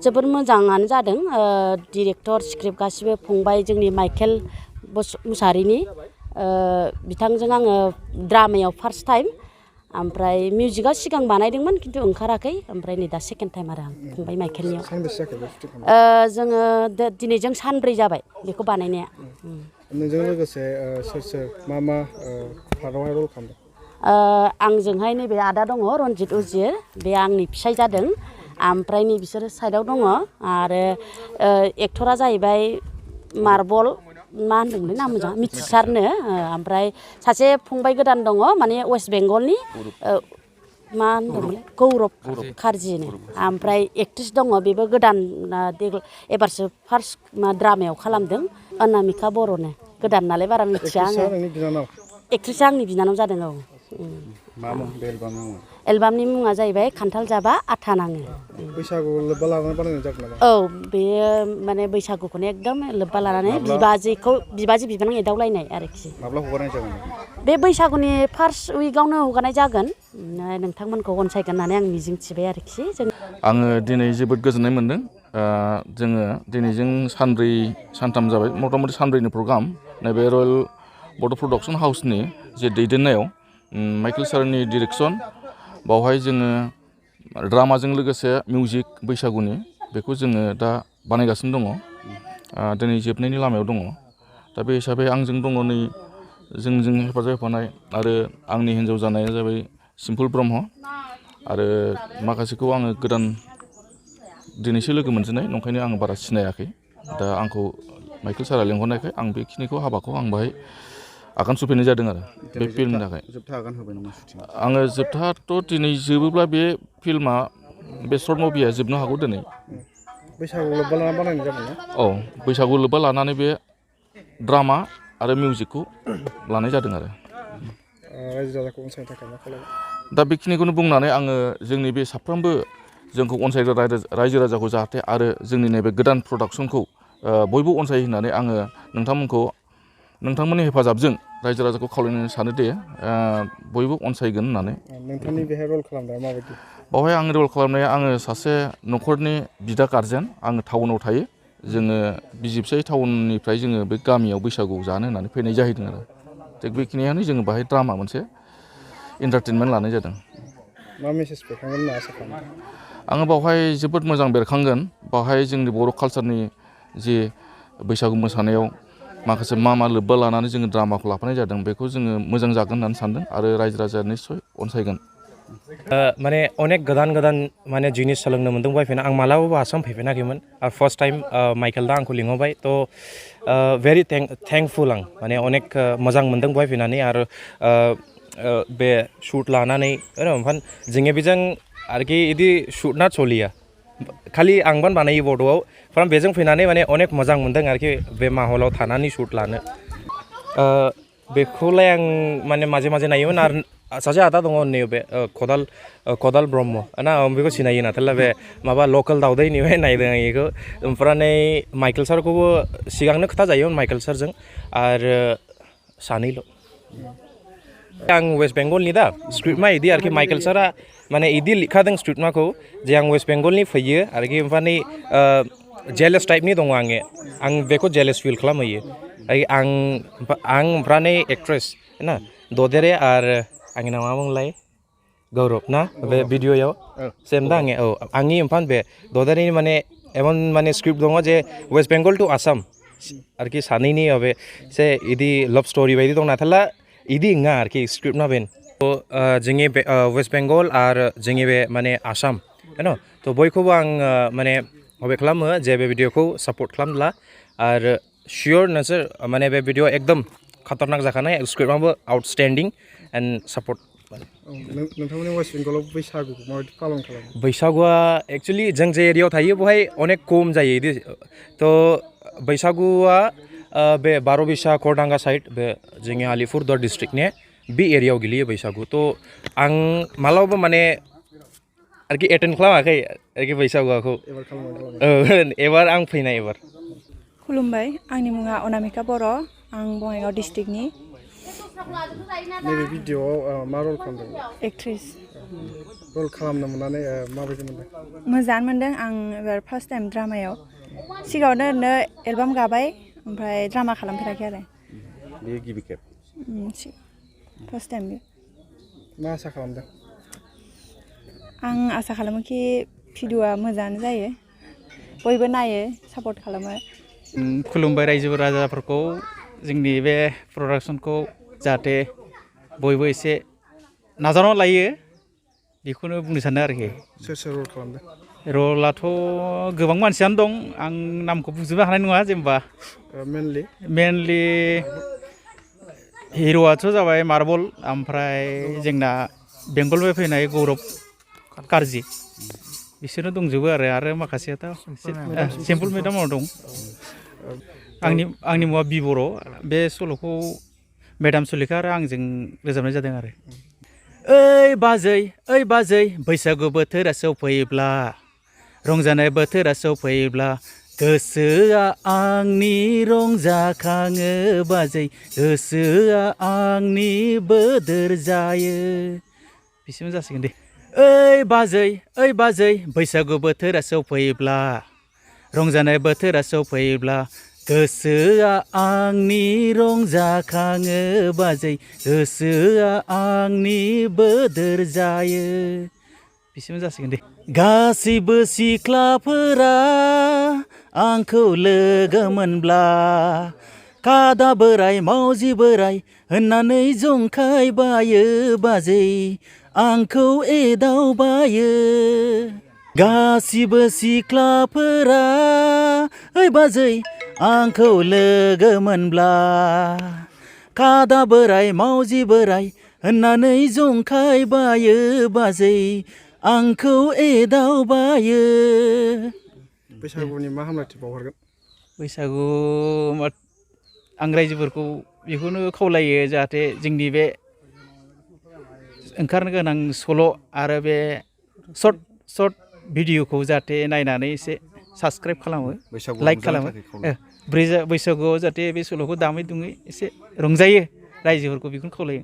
जोबोर मोजाङानो जादों डिरेक्टर स्क्रिप्ट गासिबो फंबाय जोंनि माइकेल मुसाहारिनि बिथांजों आङो ड्रामायाव फार्स्ट टाइम ओमफ्राय मिउजिकआ सिगां बानायदोंमोन खिन्थु ओंखाराखै ओमफ्राय नै दा सेकेन्ड टाइम आरो आं फंबाय माइकेलनियाव जोङो दिनैजों सानब्रै जाबाय बेखौ बानायनाया नोंजों लोगोसे सोर मा पार्टआवहाय रल खालामदों आंजोंहाय नैबे आदा दङ रनजित उजिर बे आंनि फिसाय जादों ओमफ्राय नै बिसोरो साइडआव दङ आरो एक्टरा जाहैबाय मार्बल मा होनदोंमोनलाय नाम मोजां मिथिसारनो ओमफ्राय सासे फंबाय गोदान दङ माने वेस्ट बेंगलनि मा होनदोंमोनलाय गौरब खारजिनो ओमफ्राय एक्ट्रिस दङ बेबो गोदान एबारसो फार्स्ट ड्रामायाव खालामदों अनामिका बर'नो गोदान नालाय बारा मिथिया आङो एक्ट्रिसा आंनि बिनानाव जादों औ एलबामनि मुङा जाहैबाय खान्थाल जाबा आथा नाङो बैसागु लोब्बा लानानै बानायनाय जागोन नामा औ बेयो माने बैसागुखौनो एकदम लोब्बा लानानै बिबाजै बिबोनां एदावलायनाय आरोखि माब्ला हगारनाय जागोन बे बैसागुनि फार्स्ट उइकआवनो हगारनाय जागोन नोंथांमोनखौ अनसायगोन होननानै आं मिजिंथिबाय आरोखि आङो दिनै जोबोद गोजोननाय मोनदों जोङो दिनैजों सानब्रै सानथाम जाबाय मथा मथि सानब्रैनि प्रग्राम नैबे रयेल बड' प्रडाक्सन हाउसनि जे दैदेननायाव माइकेल सारनि डिरेक्सन बावहाय जोङो ड्रामाजों लोगोसे मिउजिक बैसागुनि बेखौ जोङो दा बानायगासिनो दङ दिनै जोबनायनि लामायाव दङ दा बे हिसाबै आंजों दङ नै जोंजों हेफाजाब होफानाय आरो आंनि हिन्जाव जानाया जाबाय सिम्पोल ब्रह्म आरो माखासेखौ आङो गोदान दिनैसो लोगो मोनजेननाय नंखायनो आं बारा सिनायाखै दा आंखौ माइकेल सारा लेंहरनायखाय आं बेखिनिखौ हाबाखौ आं बाहाय आगान सुफैनाय जादों आरो बे फिल्मनि थाखाय आङो जोबथाथ' दिनै जोबोब्ला बे फिल्मा बे सर्ट मुभिया जोबनो हागौ दिनै बैसागु लोब्बा लानानै बानायनाय जादों औ बैसागु लोब्बा लानानै बे ड्रामा आरो मिउजिकखौ लानाय जादों आरो रायजो राजाखौ अनसायनो थाखाय मा खालामो दा बेखिनिखौनो बुंनानै आङो जोंनि बे साफ्रोमबो जोंखौ अनसायग्रा रायजो राजाखौ जाहाथे आरो जोंनि नैबे गोदान प्रडाक्सनखौ बयबो अनसायो होननानै आङो नोंथांमोननि हेफाजाबजों रायजो राजाखौ खावलायनो सानो दे बयबो अनसायगोन होननानै नोंथांनि बेहाय रल खालामनाया माबायदि बावहाय आंनि रल खालामनाया आङो सासे न'खरनि बिदा गारजेन आङो टाउनाव थायो जोङो बिजिबसाइ टाउननिफ्राय जोङो बे गामियाव बैसागु जानो होननानै फैनाय जाहैदों आरो थिग बेखिनियानो जोङो बाहाय ड्रामा मोनसे एन्टारटेनमेन्ट लानाय जादों मा मेसेज बेरखांगोन होनना आसा खालामो आङो बावहाय जोबोद मोजां बेरखांगोन बावहाय जोंनि बर' कालसारनि जे बैसागु मोसानायाव माखासे मा लोब्बा लानानै जोङो ड्रामाखौ लाफानाय जादों बेखौ जोङो मोजां जागोन होननानै सानदों आरो रायजो राजाया निस्सय अनसायगोन माने अनेक गोदान माने जिनिस सोलोंनो मोनदों फैफिना आं मालाबाबो आसाम फैफिनाखैमोन आरो फार्स्ट टाइम माइकेल दा आंखौ लिंहरबाय थ' भेरि थेंकफुल आं माने अनेक मोजां मोनदों बेवहाय फैनानै आरो बे शुट लानानै ओमफ्राय जोंनि बेजों आरोखि बिदि शुटना सलिया खालि आंबान बानायो बड'आव ओमफ्राय बेजों फैनानै माने अनेक मोजां मोनदों आरोखि बे माहलाव थानानै शुट लानो बेखौलाय आं माने माजे माजे नायोमोन आरो सासे आदा दङ नैबे खदाल ब्रह्म ना आं बेखौ सिनायो नाथाय बे माबा लकेल दावदैनिफ्राय नायदों आं बेखौ ओमफ्राय माइकेल सारखौबो सिगांनो खोथा जायोमोन माइकेल सारजों आरो सानैल' आं वेस्ट बेंगलनि दा स्क्रिप्टमा इदि आरोखि माइकेल सारा माने इदि लिखादों स्क्रिप्टमाखौ जे आं वेस्ट बेंगलनि फैयो आरोखि ओमफ्राय जेलेस टाइपनि दङ आं बेखौ जेलेस फिल खालामहैयो आं ओमफ्राय एक्ट्रेस ना ददेरे आरो आंनि नामा बुंलाय गौरब ना बे भिडिअ'आव सेम दा आंनि ओमफ्राय बे ददेरेनि माने एमन माने स्क्रिप्ट दङ जे वेस्ट बेंगल टु आसाम आरोखि सानैनि बे एसे इदि लाभ स्ट'रि बायदि दं नाथाय इदि नङा आरोखि स्क्रिप्टना बेन जोंनि बे वेस्ट बेंगल आरो जोंनि बे माने आसाम थ' बयखौबो आं माने माबे खालामो जे बे भिडिअ'खौ सापर्ट खालामब्ला आरो सियर नोंसोर माने बे भिडिअ' एकदम खातारनाक जाखानाय स्क्रिप्टआबो आउटस्टेन्डिं एन्ड सापर्ट नोंथांमोननि वेस्ट बेंगलाव बैसागुखौ माबायदि पालन खालामो बैसागुआ एक्सुवेलि जों जे एरियायाव थायो बेवहाय अनेक खम जायो इदि थ' बैसागुआ बे बार'बिसा खरदांगा साइड बे जोंनि आलिपुरदुवार डिस्ट्रिक्टनि बे एरियायाव गोलैयो बैसागु थ' आं मालाबाबो माने आरोखि एटेन्ड खालामाखै आरोखि बैसागुखौ एबार आं फैनाय एबार खुलुमबाय आंनि मुङा अनामिका बर' आं बङाइगाव डिस्ट्रिक्टनि नैबे भिडिअ'आव मा रल खालामदों एक्ट्रेस रल खालामनो मोननानै माबायदि मोनदों? मोजां मोनदों आं एबार फार्स्ट टाइम ड्रामायाव सिगाङावनो ओरैनो एलबाम गाबाय ओमफ्राय ड्रामा खालामफेराखै आरो बेयो गिबि खेब फार्स्ट टाइम बे मा आसा खालामदों? आं आसा खालामो कि भिडिअआ मोजाङानो जायो बयबो नायो सापर्ट खालामो खुलुमबाय रायजो राजाफोरखौ जोंनि बे प्रडाक्सनखौ जाहाथे बयबो एसे नाजावना लायो बेखौनो बुंनो सानो आरोखि सोर सोर रल खालामदों? रलाथ' गोबां मानसियानो दं आं नामखौ बुंजोबनो हानाय नङा जेनेबा मेनलि हिर'आथ' जाबाय मार्बल ओमफ्राय जोंना बेंगलनिफ्राय फैनाय गौरब कारजि बिसोरनो दंजोबो आरो माखासेयाथ' सिम्पोल मेदामाव दं आंनि मुङा बि बर' बे सल'खौ मेदाम सुलेखा आरो आंजों रोजाबनाय जादों आरो ओइ बाजै बैसागु बोथोरा सौफैयोब्ला रंजानाय बोथोरा सौफैयोब्ला गोसोआ आंनि रंजाखाङो बाजै गोसोआ आंनि बोदोर जायो बिसिम जासिगोन दे ओइ बाजै बैसागु बोथोरा सौफैयोब्ला रंजानाय बोथोरा सौफैयोब्ला गोसोआ आंनि रंजाखाङो बाजै गोसोआ आंनि बोदोर जायो बिसिम जासिगोन दे गासिबो सिख्लाफोरा आंखौ लोगो मोनब्ला कादा बोराय मावजि बोराय होननानै जंखायबायो बाजै आंखौ एदावबायो गासिबो सिख्लाफोरा ओइ बाजै आंखौ लोगो मोनब्ला कादा बोराय मावजि बोराय होननानै जंखायबायो बाजै आंखौ एदावबायो बैसागुनि मा हामलायथि बावहरगोन? बैसागु आं रायजोफोरखौ बेखौनो खावलायो जाहाथे जोंनि बे ओंखारनो गोनां सल' आरो बे सर्ट भिडिअखौ जाहाथे नायनानै एसे साबसक्राइब खालामो लाइक खालामो बैसागुआव जाहाथे बे सल'खौ दामै दुमै एसे रंजायो रायजोफोरखौ बेखौनो खावलायो